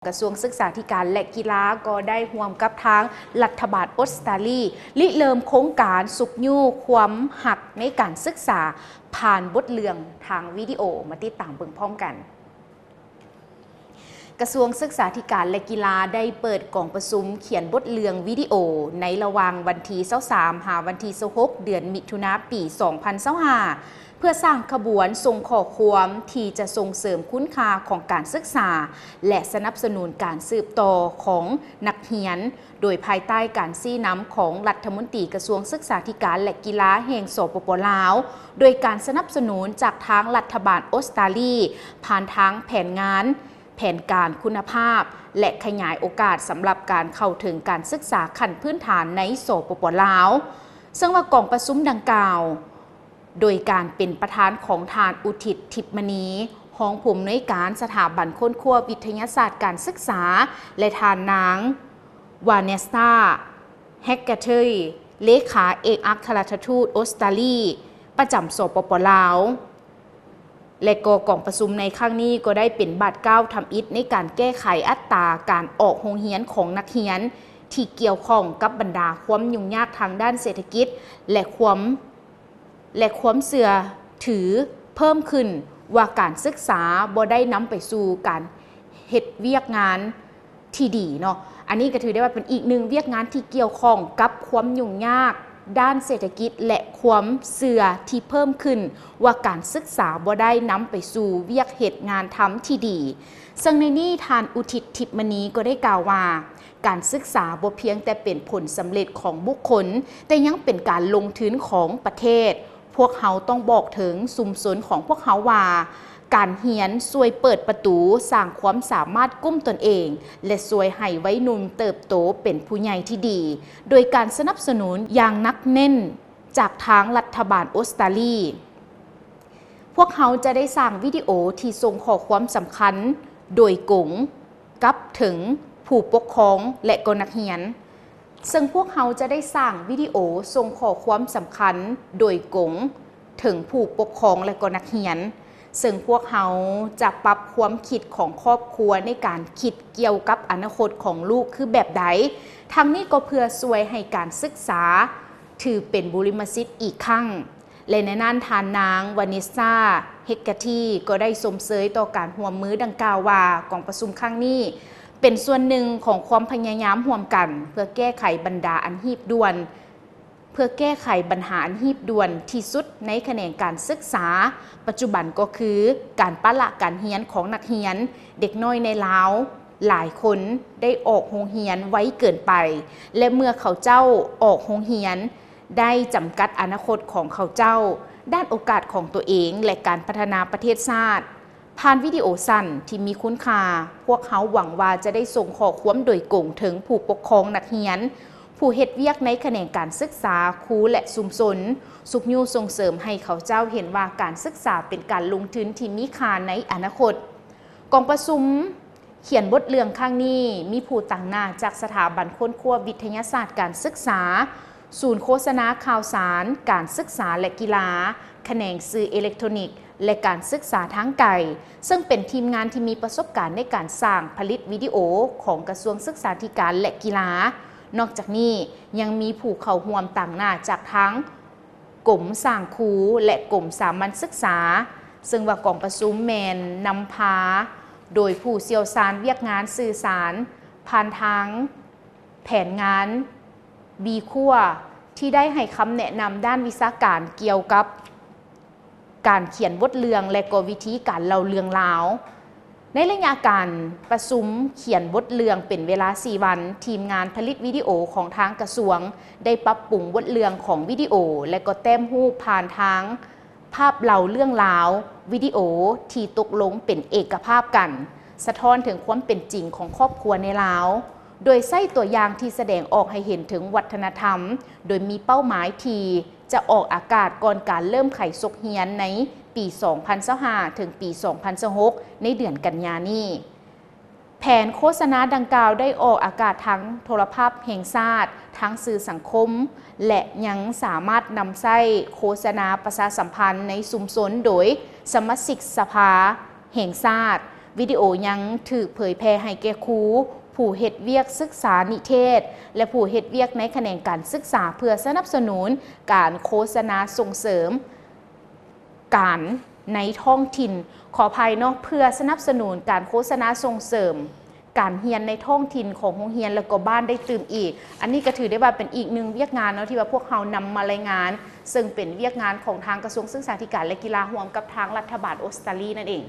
ກະຊວງສຶກສາທິການ ແລະ ກິລາ ກໍໄດ້ຮ່ວມກັບທາງລັດຖະບານອົດສະຕາລີ ລິເລີ່ມໂຄງການຊຸກຍູ້ຄວາມຮັກໃນການສຶກສາ ຜ່ານບົດເລື່ອງທາງວິດີໂອ. ມາຕິດຕາມເບິ່ງພ້ອມກັນ. ກະຊວງສຶກສາທິການ ແລະ ກິລາ ໄດ້ເປີດກອງປະຊຸມຂຽນບົດເລື່ອງວິດີໂອ ໃນລະຫວ່າງວັນທີຊາວສາມ ຫາວັນທີຊາວຫົກ ເດືອນມິຖຸນາ ປີສອງພັນຊາວຫ້າ ເພື່ອສ້າງຂະບວນສົ່ງຂໍ້ຄວາມທີ່ຈະສົ່ງເສີມຄຸນຄ່າຂອງການສຶກສາ ແລະ ສະໜັບສະໜູນການສືບຕໍ່ຂອງນັກຮຽນ, ໂດຍພາຍໃຕ້ການຊີ້ນຳຂອງລັດຖະມົນຕີກະຊວງສຶກສາທິການ ແລະ ກິລາແຫ່ງ ສປປ ລາວ, ໂດຍການສະໜັບສະໜູນຈາກທາງລັດຖະບານອົດສະຕາລີ ຜ່ານທາງແຜນງານ, ແຜນການຄຸນນະພາບ ແລະ ຂະຫຍາຍໂອກາດສຳລັບການເຂົ້າເຖິງການສຶກສາຂັ້ນພື້ນຖານໃນ ສປປ ລາວ. ເຊິ່ງວ່າກອງປະຊຸມດັ່ງກ່າວ ໂດຍການເປັນປະທານຂອງທ່ານ ອຸທິດ ທິບມະນີ ຮອງຜູ້ອຳນວຍການສະຖາບັນຄົ້ນຄວ້າວິທະຍາສາດການສຶກສາ ແລະ ທ່ານນາງ ວາເນສຕາ ແຮັກກະເທີຍ ເລຂາເອກອັກຄະລັດຖະທູດອົດສະຕາລີ ປະຈຳ ສປປ ລາວ. ແລະ ກໍກອງປະຊຸມໃນຄັ້ງນີ້ກໍໄດ້ເປັນບາດກ້າວທຳອິດໃນການແກ້ໄຂອັດຕາການອອກໂຮງຮຽນຂອງນັກຮຽນທີ່ກ່ຽວຂ້ອງກັບບັນດາຄວາມຫຍຸ້ງຍາກທາງດ້ານເສດຖະກິດ ແລະ ຄວາມ ແລະ ຄວາມເຊື່ອຖືເພີ່ມຂຶ້ນວ່າການສຶກສາບໍ່ໄດ້ນຳໄປສູ່ການເຮັດວຽກງານທີ່ດີເນາະ. ອັນນີ້ກໍຖືໄດ້ວ່າເປັນອີກໜຶ່ງວຽກງານທີ່ກ່ຽວຂ້ອງກັບຄວາມຫຍຸ້ງຍາກດ້ານເສດຖະກິດ ແລະ ຄວາມເຊື່ອທີ່ເພີ່ມຂຶ້ນວ່າການສຶກສາບໍ່ໄດ້ນຳໄປສູ່ວຽກເຮັດງານທຳທີ່ດີ. ເຊິ່ງໃນນີ້ທ່ານ ອຸທິດ ທິບມະນີ ກໍໄດ້ກ່າວວ່າ ການສຶກສາບໍ່ພຽງແຕ່ເປັນຜົນສຳເລັດຂອງບຸກຄົນ, ແຕ່ຍັງເປັນການລົງທຶນຂອງປະເທດ. ພວກເຮົາຕ້ອງບອກເຖິງຊຸມຊົນຂອງພວກເຮົາວ່າ ການຮຽນຊ່ວຍເປີດປະຕູສ້າງຄວາມສາມາດກຸ້ມຕົນເອງ ແລະ ຊ່ວຍໃຫ້ໄວໜຸ່ມເຕີບໂຕເປັນຜູ້ໃຫຍ່ທີ່ດີ, ໂດຍການສະໜັບສະໜູນຢ່າງໜັກແໜ້ນຈາກທາງລັດຖະບານອົດສະຕາລີ. ພວກເຮົາຈະໄດ້ສ້າງວິດີໂອທີ່ສົ່ງຂໍ້ຄວາມສຳຄັນໂດຍກົງ ກັບເຖິງຜູ້ປົກຄອງ ແລະ ກໍນັກຮຽນ. ເຊິ່ງພວກເຮົາຈະໄດ້ສ້າງວິດີໂອສົ່ງຂໍ້ຄວາມສຳຄັນໂດຍກົງເຖິງຜູ້ປົກຄອງ ແລະ ກໍນັກຮຽນ. ເຊິ່ງພວກເຮົາຈະປັບຄວາມຄິດຂອງຄອບຄົວໃນການຄິດກ່ຽວກັບອະນາຄົດຂອງລູກຄືແບບໃດ, ທັງນີ້ກໍເພື່ອຊ່ວຍໃຫ້ການສຶກສາຖືເປັນບຸລິມະສິດອີກຄັ້ງ. ແລະ ໃນນັ້ນທ່ານນາງ ວາເນສຊາ ເຮັກກາທີ ກໍໄດ້ຊົມເຊີຍຕໍ່ການຮ່ວມມືດັ່ງກ່າວວ່າ ກອງປະຊຸມຄັ້ງນີ້ເປັນສ່ວນໜຶ່ງຂອງຄວາມພະຍາຍາມຮ່ວມກັນ ເພື່ອແກ້ໄຂບັນດາອັນຮີບດ່ວນ, ເພື່ອແກ້ໄຂບັນຫາອັນຮີບດ່ວນທີ່ສຸດໃນຂະແໜງການສຶກສາປັດຈຸບັນ ກໍຄືການປະລະການຮຽນຂອງນັກຮຽນເດັກນ້ອຍໃນລາວຫຼາຍຄົນໄດ້ອອກໂຮງຮຽນໄວເກີນໄປ ແລະ ເມື່ອເຂົາເຈົ້າອອກໂຮງຮຽນ ໄດ້ຈຳກັດອະນາຄົດຂອງເຂົາເຈົ້າ, ດ້ານໂອກາດຂອງຕົວເອງ ແລະ ການພັດທະນາປະເທດຊາດ. ຜ່ານວິດີໂອສັ້ນທີ່ມີຄຸນຄ່າ, ພວກເຮົາຫວັງວ່າຈະໄດ້ສົ່ງຂໍ້ຄວາມໂດຍກົງເຖິງຜູ້ປົກຄອງນັກຮຽນ, ຜູ້ເຮັດວຽກໃນຂະແໜງການສຶກສາ, ຄູ ແລະ ຊຸມຊົນ, ຊຸກຍູ້ສົ່ງເສີມໃຫ້ເຂົາເຈົ້າເຫັນວ່າການສຶກສາເປັນການລົງທຶນທີ່ມີຄ່າໃນອະນາຄົດ. ກອງປະຊຸມ ຂຽນບົດເລື່ອງຄັ້ງນີ້ ມີຜູ້ຕາງໜ້າຈາກສະຖາບັນຄົ້ນຄວ້າວິທະຍາສາດການສຶກສາ, ສູນໂຄສະນາຂ່າວສານ, ການສຶກສາ ແລະ ກິລາ, ຂະແໜງສື່ເອເລັກໂທນິກ ແລະ ການສຶກສາທາງໄກ, ເຊິ່ງເປັນທີມງານທີ່ມີປະສົບການໃນການສ້າງຜະລິດວິດີໂອຂອງກະຊວງສຶກສາທິການ ແລະ ກິລາ. ນອກຈາກນີ້ ຍັງມີຜູ້ເຂົ້າຮ່ວມຕາງໜ້າຈາກທາງ ກົມສ້າງຄູ ແລະ ກົມສາມັນສຶກສາ, ເຊິ່ງວ່າກອງປະຊຸມແມ່ນນຳພາໂດຍຜູ້ຊ່ຽວຊານວຽກງານສື່ສານ ຜ່ານທາງແຜນງານ ບີຄົວ ທີ່ໄດ້ໃຫ້ຄຳແນະນຳດ້ານວິຊາການກ່ຽວກັບການຂຽນບົດເລື່ອງ ແລະ ກໍວິທີການເລົ່າເລື່ອງລາວ. ໃນໄລຍະການປະຊຸມຂຽນບົດເລື່ອງເປັນເວລາສີ່ວັນ, ທີມງານຜະລິດວິດີໂອຂອງທາງກະຊວງໄດ້ປັບປຸງບົດເລື່ອງຂອງວິດີໂອ ແລະ ກໍແຕ້ມຮູບຜ່ານທາງພາບເລົ່າເລື່ອງລາວ, ວິດີໂອທີ່ຕົກລົງເປັນເອກະພາບກັນ, ສະທ້ອນເຖິງຄວາມເປັນຈິງຂອງຄອບຄົວໃນລາວ, ໂດຍໃຊ້ຕົວຢ່າງທີ່ສະແດງອອກໃຫ້ເຫັນເຖິງວັດທະນະທຳ, ໂດຍມີເປົ້າໝາຍທີ່ ຈະອອກອາກາດກ່ອນການເລີ່ມໄຂສົກຮຽນໃນປີສອງພັນຊາວຫ້າ ເຖິງປີສອງພັນຊາວຫົກ ໃນເດືອນກັນຍານີ້. ແຜນໂຄສະນາດັ່ງກ່າວໄດ້ອອກອາກາດທາງໂທລະພາບແຫ່ງຊາດ, ທາງສື່ສັງຄົມ ແລະ ຍັງສາມາດນຳໃຊ້ໂຄສະນາປະຊາສຳພັນໃນຊຸມຊົນໂດຍສະມາຊິກສະພາແຫ່ງຊາດ, ວິດີໂອຍັງຖືກເຜີຍແຜ່ໃຫ້ແກ່ຄູ, ຜູ້ເຮັດວຽກສຶກສານິເທດ ແລະ ຜູ້ເຮັດວຽກໃນຂະແໜງການສຶກສາ ເພື່ອສະໜັບສະໜູນການໂຄສະນາສົ່ງເສີມການໃນທ້ອງຖິ່ນ, ຂໍອະໄພເນາະ, ເພື່ອສະໜັບສະໜູນການໂຄສະນາສົ່ງເສີມການຮຽນໃນທ້ອງຖິ່ນຂອງໂຮງຮຽນ ແລະ ກໍບ້ານໄດ້ຕື່ມອີກ. ອັນນີ້ກໍຖືໄດ້ວ່າເປັນອີກໜຶ່ງວຽກງານເນາະ ທີ່ວ່າພວກເຮົານຳມາລາຍງານ, ເຊິ່ງເປັນວຽກງານຂອງທາງກະຊວງສຶກສາທິການ ແລະ ກິລາ ຮ່ວມກັບທາງລັດຖະບານອົດສະຕາລີນັ້ນເອງ.